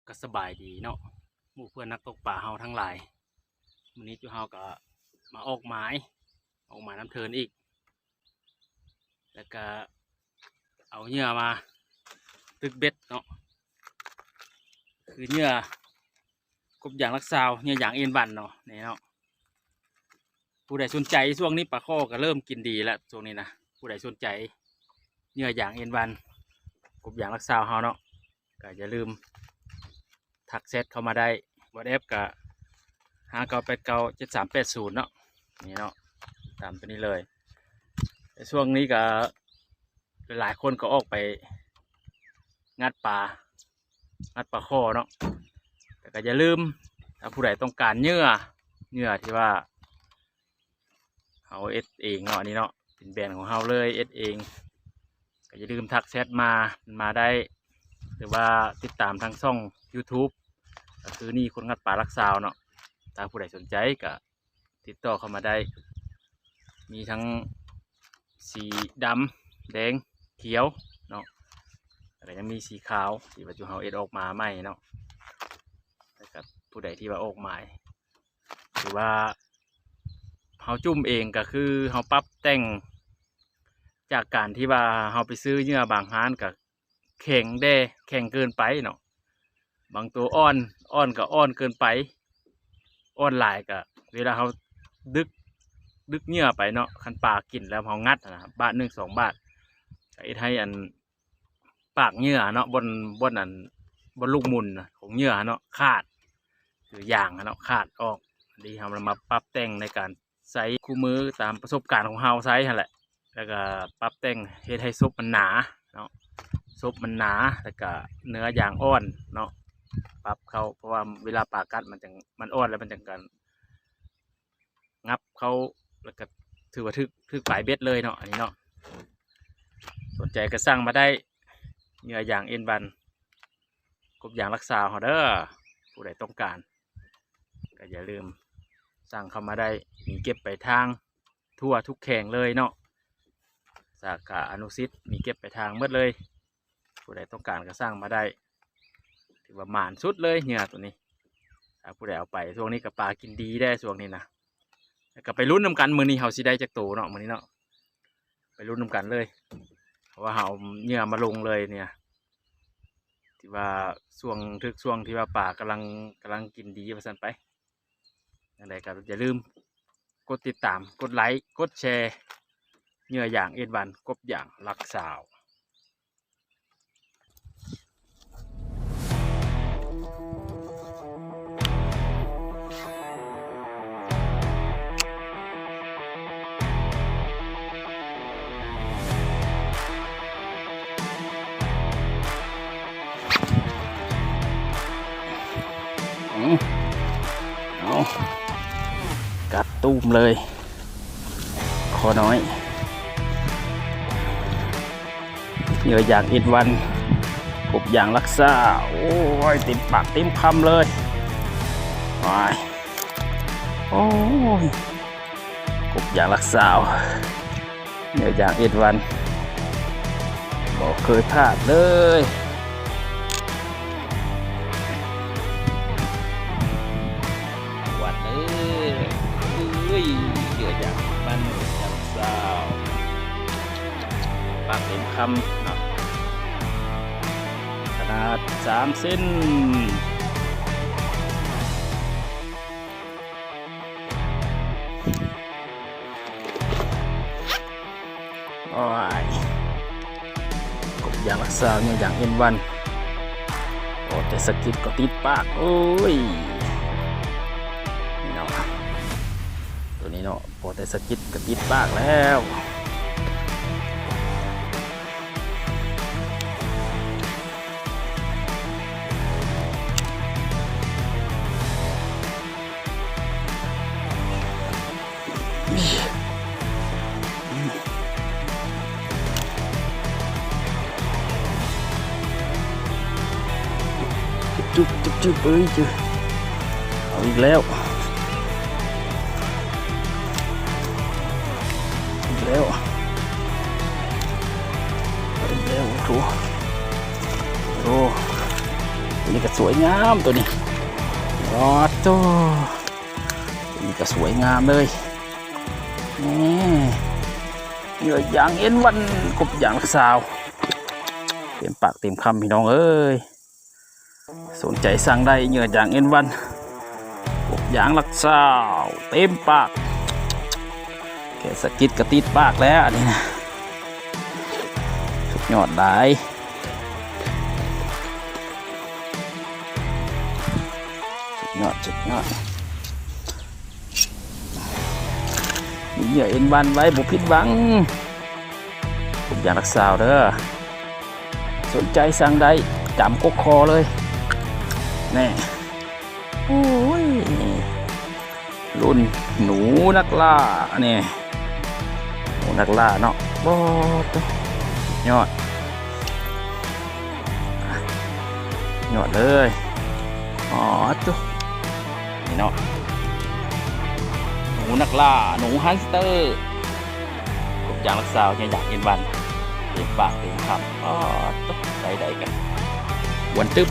ກໍສະບາຍດີເນາະ ໝູ່ເພື່ອນນັກຕົກປາເຮົາທັງຫຼາຍ. ມື້ນີ້ຈຸເຮົາກໍມາອອກໝາຍ ອອກໝາຍນຳເທີນອີກ ແລ້ວກໍເອົາເຫຍື່ອມາຕຶກເບັດເນາະ ຄືເຫຍື່ອກົບຢາງຫຼັກຊາວ ເຫຍື່ອຢາງເອັນວັນເນາະ ນີ້ເນາະ. ຜູ້ໃດສົນໃຈ ຊ່ວງນີ້ປາຄໍ່ກໍເລີ່ມກິນດີແລ້ວຊ່ວງນີ້ນະ. ຜູ້ໃດສົນໃຈເຫຍື່ອຢາງເອັນວັນ ກົບຢາງຫຼັກຊາວເຮົາເນາະ ກໍຢ່າລືມທັກແຊັດເຂົ້າມາໄດ້ ວັອດແອັບກໍ ຫ້າເກົ້າແປດເກົ້າເຈັດສາມແປດສູນເນາະ ນີ້ເນາະ ຕາມຕົວນີ້ເລີຍ. ແຕ່ຊ່ວງນີ້ກໍຫຼາຍໆຄົນກໍອອກໄປງັດປາ ງັດປາຄໍ່ເນາະ ແຕ່ກໍຢ່າລືມ ຖ້າຜູ້ໃດຕ້ອງການເຫຍື່ອ ເຫຍື່ອທີ່ວ່າ ເຮົາເຮັດເອງເນາະ ອັນນີ້ເນາະ ເປັນແບຣນຂອງເຮົາເລີຍ ເຮັດເອງ ກໍຢ່າລືມທັກແຊັດມາ ມາໄດ້ ຫຼືວ່າຕິດຕາມທາງຊ່ອງຢູທູບ ກໍຄືນີ້ຄົນງັດປາຫຼັກຊາວເນາະ. ຖ້າຜູ້ໃດສົນໃຈກໍຕິດຕໍ່ເຂົ້າມາໄດ້ ມີທັງສີດຳ ແດງ ຂຽວເນາະ ແລ້ວກໍຍັງມີສີຂາວທີ່ວ່າຈຸເຮົາເຮັດອອກມາໃໝ່ເນາະ. ແລ້ວກໍຜູ້ໃດທີ່ວ່າອອກໝາຍ ຖືວ່າເຮົາຈຸ້ມເອງ ກໍຄືເຮົາປັບແຕ່ງ ຈາກການທີ່ວ່າເຮົາໄປຊື້ເຫຍື່ອບາງຮ້ານກໍແຂງແດ່ ແຂງເກີນໄປເນາະ ບາງໂຕອ່ອນ ອ່ອນກໍອ່ອນເກີນໄປ ອ່ອນຫຼາຍກໍເວລາເຮົາດຶກ ດຶກເຫຍື່ອໄປເນາະ ຄັນປາກິນແລ້ວເຮົາງັດຫັ້ນນະ ບາດໜຶ່ງສອງບາດ ກໍເຮັດໃຫ້ອັນ ປາກເຫຍື່ອເນາະ ບ່ອນ ບ່ອນອັນ ບ່ອນລູກໝຸນນະຂອງເຫຍື່ອເນາະ ຂາດ ຄືຢາງເນາະ ຂາດອອກ. ອັນນີ້ເຮົາມາປັບແຕ່ງໃນການໃຊ້ຄູ່ມືຕາມປະສົບການຂອງເຮົາໃຊ້ຫັ້ນແຫຼະ ແລ້ວກໍປັບແຕ່ງເຮັດໃຫ້ສົບມັນໜາເນາະ ສົບມັນໜາ ແລ້ວກໍເນື້ອຢາງອ່ອນເນາະ ປັບເຂົ້າ ເພາະວ່າເວລາປາກັດມັນຈັ່ງ ມັນອ່ອນແລ້ວມັນຈັ່ງກັນ ງັບເຂົ້າ ແລ້ວກໍຖືວ່າຖືກ ຖືກປາຍເບັດເລີຍເນາະ ອັນນີ້ເນາະ. ສົນໃຈກໍສັ່ງມາໄດ້ ເຫຍື່ອຢາງເອັນວັນ ກົບຢາງຫຼັກຊາວເຮົາເດີ. ຜູ້ໃດຕ້ອງການກໍຢ່າລືມສັ່ງເຂົ້າມາໄດ້ ມີເກັບປາຍທາງທົ່ວທຸກແຂວງເລີຍເນາະ ສາຂາອະນຸສິດ ມີເກັບປາຍທາງໝົດເລີຍ. ຜູ້ໃດຕ້ອງການກໍສັ່ງມາໄດ້ ຖືວ່າໝານສຸດເລີຍເຫຍື່ອໂຕນີ້ ຖ້າຜູ້ໃດເອົາໄປ. ຊ່ວງນີ້ກໍປາກິນດີແດ່ຊ່ວງນີ້ນະ ແລ້ວກໍໄປລຸ້ນນຳກັນ ມື້ນີ້ເຮົາຊິໄດ້ຈັກໂຕເນາະ ມື້ນີ້ເນາະ ໄປລຸ້ນນຳກັນເລີຍ ເພາະວ່າເຮົາເອົາເຫຍື່ອມາລົງເລີຍເນຍ ທີ່ວ່າຊ່ວງ ຖືກຊ່ວງທີ່ວ່າປາກຳລັງ ກຳລັງກິນດີວ່າຊັ້ນໄປ. ຈັ່ງໃດກໍຢ່າລືມກົດຕິດຕາມ ກົດໄລ ກົດແຊ ເຫຍື່ອຢາງເອັນວັນ ກົບຢາງຫຼັກຊາວ. ອືມ ເອົາ ກັດຕູມເລີຍ ຂໍໜ້ອຍ. ເຫຍື່ອຢາງເອັນວັນ ກົບຢາງລັກຊາວ ໂອ້ຍ ເຕັມປາກເຕັມຄຳເລີຍ ໂອ້ຍ ໂອ້ຍ ກົບຢາງລັກຊາວ ເຫຍື່ອຢາງເອັນວັນ ບໍ່ເຄີຍພາດເລີຍ. ວັດເອີຍ ເອີຍ ເຫຍື່ອຢາງມັນ ຢາງສາວ ປາກເຕັມຄຳເນາະ ຂະໜາດສາມເຊັນ. ໂອ້ຍ ກົບຢາງລັກຊາວ ເຫຍື່ອຢາງເອັນວັນ ພໍແຕ່ສະກິດກໍຕິດປາກ ໂອ້ຍ ເນາະ ໂຕນີ້ເນາະ ພໍແຕ່ສະກິດກໍຕິດປາກແລ້ວ. ຈຶບ ຈຶບ ຈຶບ ເອີຍ ຈຶບ ເອົາອີກແລ້ວ ອີກແລ້ວ ເອົາອີກແລ້ວ ໂອ້ໂຫ ໂອ້ ນີ້ກໍ ສວຍງາມໂຕນີ້. ໂອ້ໂຕ ໂຕນີ້ກໍສວຍງາມເລີຍ. ນີ້ ເຫຍື່ອຢາງເອັນວັນ ກົບຢາງຫຼັກຊາວ ເຕັມປາກເຕັມຄຳ ພີ່ນ້ອງເອີຍ. ສົນໃຈສັ່ງໄດ້ ເຫຍື່ອຢາງເອັນວັນ ກົບຢາງຫຼັກຊາວ ເຕັມປາກ ແຄ່ສະກິດກໍຕິດປາກແລ້ວ ອັນນີ້ນະ. ສຸດຍອດຫຼາຍ ສຸດຍອດ ສຸດຍອດ. ມີເຫຍື່ອເອັນວັນໄວ້ບໍ່ຜິດຫວັງ ກົບຢາງຫຼັກຊາວເດີ. ສົນໃຈສັ່ງໄດ້ ຈຳກົກຄໍເລີຍ ແນ່. ໂອ້ຍ ລຸ້ນໜູນັກລ່າ ນີ້ ໜູນັກລ່າເນາະ. ໂອ້ໂຕ ຍອດ ຍອດເລີຍ. ອໍ ໂຕ ນີ້ເນາະ ໜູນັກລ່າ ໜູຮັມສເຕີ ກົບຢາງຫຼັກຊາວ ເຫຍື່ອຢາງເອັນວັນ ເຕັມປາກເຕັມຄຳ. ອໍ ໂຕ ໃສ່ໄດ້ກັນ ກວນຕຶບ.